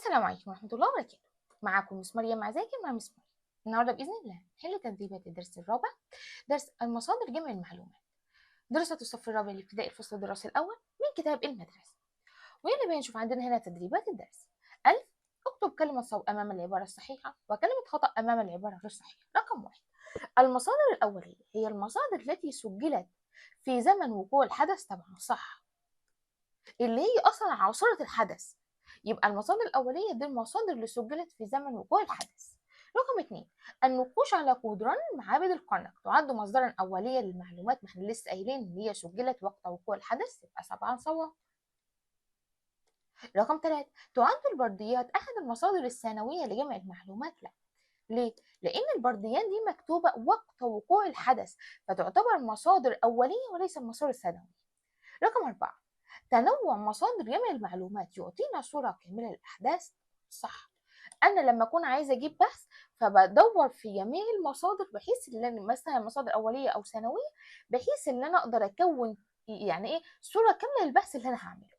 السلام عليكم ورحمة الله وبركاته. معاكم Miss مريم عزاكر مع Miss مريم. النهارده بإذن الله نحل تدريبات الدرس الرابع، درس المصادر جمع المعلومات، دراسة الصف الرابع الابتدائي الفصل الدراسي الأول من كتاب المدرسة. ويلا بينا نشوف عندنا هنا تدريبات الدرس. ألف، اكتب كلمة صواب أمام العبارة الصحيحة وكلمة خطأ أمام العبارة غير صحيحة. رقم 1، المصادر الأولية هي المصادر التي سجلت في زمن وقوع الحدث. طبعا صح، اللي هي أصلا عاصرة الحدث، يبقى المصادر الأولية دي المصادر اللي سجلت في زمن وقوع الحدث. رقم 2، النقوش على جدران معابد الكرنك تعد مصدرا أوليا للمعلومات. ما احنا لسه قايلين إن هي سجلت وقت وقوع الحدث، يبقى طبعا صواب. رقم 3، تعد البرديات أحد المصادر الثانوية لجمع المعلومات. لا، ليه؟ لأن البرديات دي مكتوبة وقت وقوع الحدث، فتعتبر مصادر أولية وليس مصادر ثانوية. رقم 4، تنوع مصادر جمع المعلومات يعطينا صورة كاملة للأحداث. صح، أنا لما أكون عايزة أجيب بحث فبدور في جميع المصادر، بحيث إن أنا مثلا مصادر أولية أو ثانوية، بحيث إن أنا أقدر أكون يعني إيه صورة كاملة للبحث اللي أنا هعمله.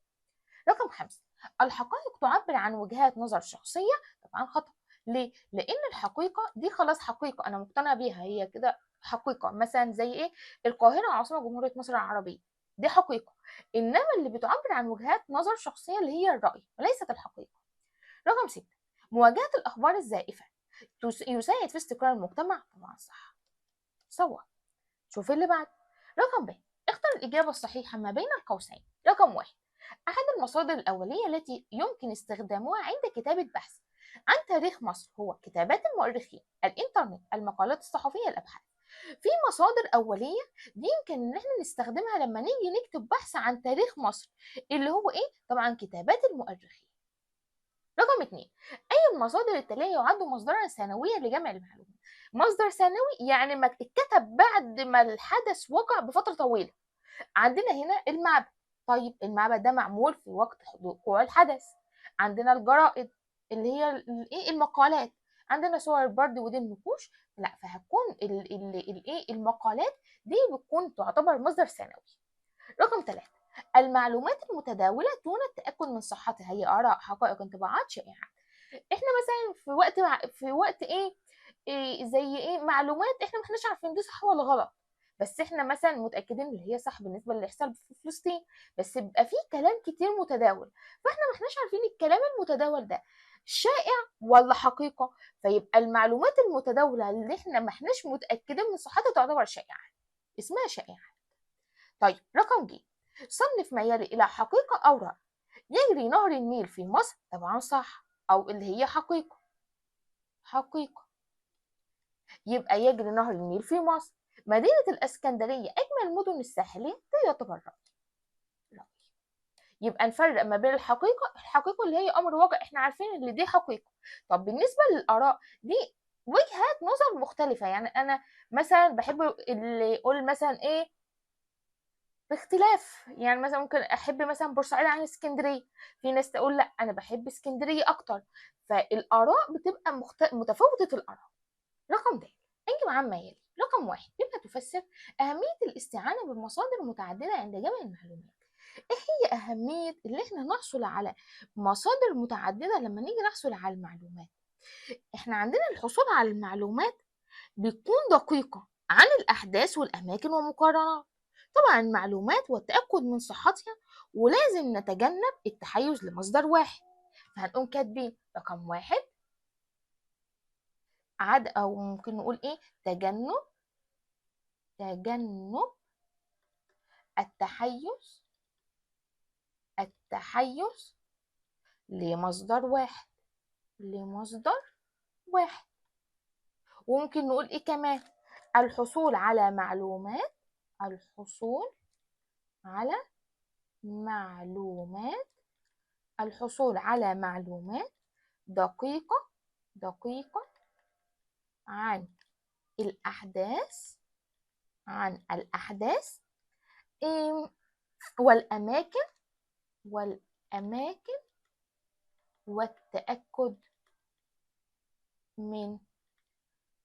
رقم 5، الحقائق تعبر عن وجهات نظر شخصية. طبعا خطأ، ليه؟ لأن الحقيقة دي خلاص حقيقة أنا مقتنع بيها، هي كده حقيقة. مثلا زي إيه؟ القاهرة عاصمة جمهورية مصر العربية، دي حقيقة. إنما اللي بتعبر عن وجهات نظر شخصية اللي هي الرأي وليست الحقيقة. رقم 6، مواجهة الأخبار الزائفة يساعد في استقرار المجتمع. طبعا صح، صواب. شوف اللي بعد. رقم ب، اختر الإجابة الصحيحة ما بين القوسين. رقم 1، أحد المصادر الأولية التي يمكن استخدامها عند كتابة بحث عن تاريخ مصر هو كتابات المؤرخين، الإنترنت، المقالات الصحفية، الأبحاث. في مصادر أولية دي يمكن إن احنا نستخدمها لما نيجي نكتب بحث عن تاريخ مصر، اللي هو إيه؟ طبعا كتابات المؤرخين. رقم 2، أي المصادر التالية يعد مصدرا ثانويا لجمع المعلومات؟ مصدر ثانوي يعني ما اتكتب بعد ما الحدث وقع بفترة طويلة. عندنا هنا المعبد، طيب المعبد ده معمول في وقت وقوع الحدث. عندنا الجرائد اللي هي الايه المقالات، عندنا صور البرد ودي النقوش. لا، فهتكون الايه المقالات دي بتكون تعتبر مصدر ثانوي. رقم 3، المعلومات المتداولة دون التأكد من صحتها هي آراء، حقائق، انطباعات، شائعات. احنا مثلا في وقت ايه زي ايه معلومات احنا ما احناش عارفين دي صح ولا غلط، بس احنا مثلا متأكدين اللي هي صح بالنسبة اللي يحصل في فلسطين، بس بيبقى فيه كلام كتير متداول، فاحنا ما احناش عارفين الكلام المتداول ده شائع ولا حقيقة، فيبقى المعلومات المتداولة اللي احنا ما احناش متأكدين من صحتها تعتبر شائعة، اسمها شائعة. طيب رقم ج، صنف ما يلي إلى حقيقة أو رأي. يجري نهر النيل في مصر. طبعا صح، أو اللي هي حقيقة، حقيقة، يبقى يجري نهر النيل في مصر. مدينة الإسكندرية أجمل المدن الساحلية، ده يعتبر رأي، رأي. يبقى نفرق ما بين الحقيقة، الحقيقة اللي هي أمر واقع إحنا عارفين إن دي حقيقة. طب بالنسبة للآراء دي وجهات نظر مختلفة، يعني أنا مثلا بحب اللي يقول مثلا إيه باختلاف، يعني مثلا ممكن أحب مثلا بورسعيد عن اسكندرية، في ناس تقول لا أنا بحب اسكندرية أكتر، فالآراء بتبقى متفاوتة الآراء. رقم د، أنجب عما يلي. رقم 1، بما تفسر أهمية الاستعانة بالمصادر المتعددة عند جمع المعلومات. إيه هي أهمية اللي إحنا نحصل على مصادر متعددة لما نيجي نحصل على المعلومات؟ إحنا عندنا الحصول على المعلومات بتكون دقيقة عن الأحداث والأماكن ومقارنات، طبعا المعلومات والتأكد من صحتها، ولازم نتجنب التحيز لمصدر واحد. فهنقوم كاتبين رقم 1 عد، أو ممكن نقول إيه، تجنب التحيز، التحيز لمصدر واحد، لمصدر واحد. وممكن نقول إيه كمان، الحصول على معلومات، الحصول على معلومات، الحصول على معلومات دقيقة، دقيقة عن الأحداث، عن الأحداث والأماكن، والأماكن والتأكد من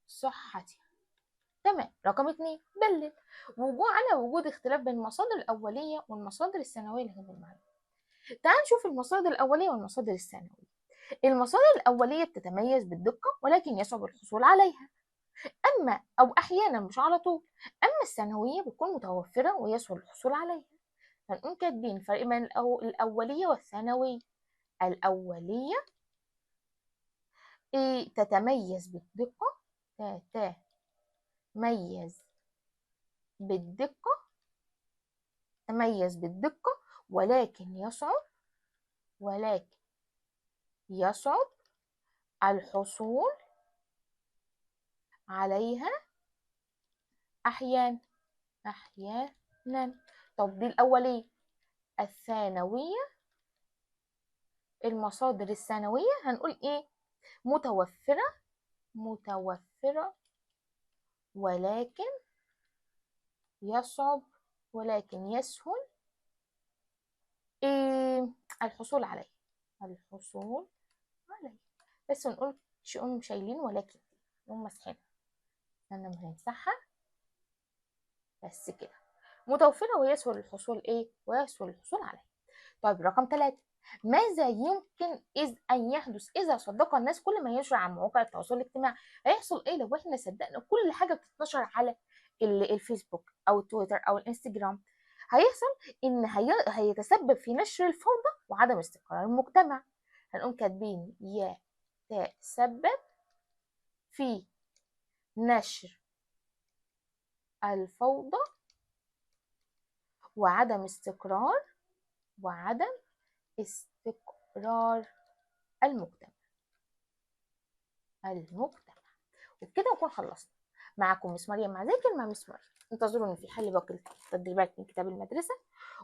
صحتها. تمام. رقم 2، دلل على وجود اختلاف بين المصادر الأولية والمصادر الثانوية لهذه المعلومة. تعال نشوف المصادر الأولية والمصادر الثانوية. المصادر الأولية بتتميز بالدقة ولكن يصعب الحصول عليها، أما أو أحيانا مش على طول. أما الثانوية بتكون متوفرة ويسهل الحصول عليها. فنقوم كاتبين الفرق بين الأولية والثانوية. الأولية إيه؟ تتميز بالدقة، تتميز بالدقة، تميز بالدقة ولكن يصعب، ولكن يصعب الحصول عليها أحيانا، أحيانا. طب دي الأولية. الثانوية، المصادر الثانوية هنقول إيه؟ متوفرة، متوفرة ولكن يصعب، ولكن يسهل إيه؟ الحصول عليه، الحصول عليه. بس نقول شيء شايلين ولكن نقوم مسحينها، استنى ما نمسحها بس كده. متوفرة ويسهل الحصول إيه؟ ويسهل الحصول عليه. طيب رقم 3، ماذا يمكن إذ أن يحدث إذا صدق الناس كل ما ينشر عن مواقع التواصل الاجتماعي؟ هيحصل إيه لو إحنا صدقنا كل حاجة بتتنشر على الفيسبوك أو التويتر أو الإنستجرام؟ هيحصل إن هيتسبب في نشر الفوضى وعدم استقرار المجتمع. هنقوم كاتبين يتسبب في نشر الفوضى وعدم استقرار، وعدم استقرار المجتمع، المجتمع. وبكده نكون خلصنا. معكم مس مريم مع ذاكر مع مس مريم. انتظروني في حل باقي التدريبات من كتاب المدرسة،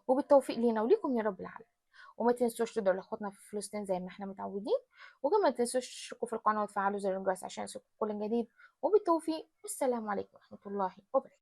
وبالتوفيق لينا وليكم يا رب العالمين. وما تنسوش تدعوا لاخواتنا في فلسطين زي ما احنا متعودين، وكمان ما تنسوش تشتركوا في القناة وتفعلوا زر الجرس عشان يوصلكم كل جديد. وبالتوفيق، والسلام عليكم ورحمة الله وبركاته.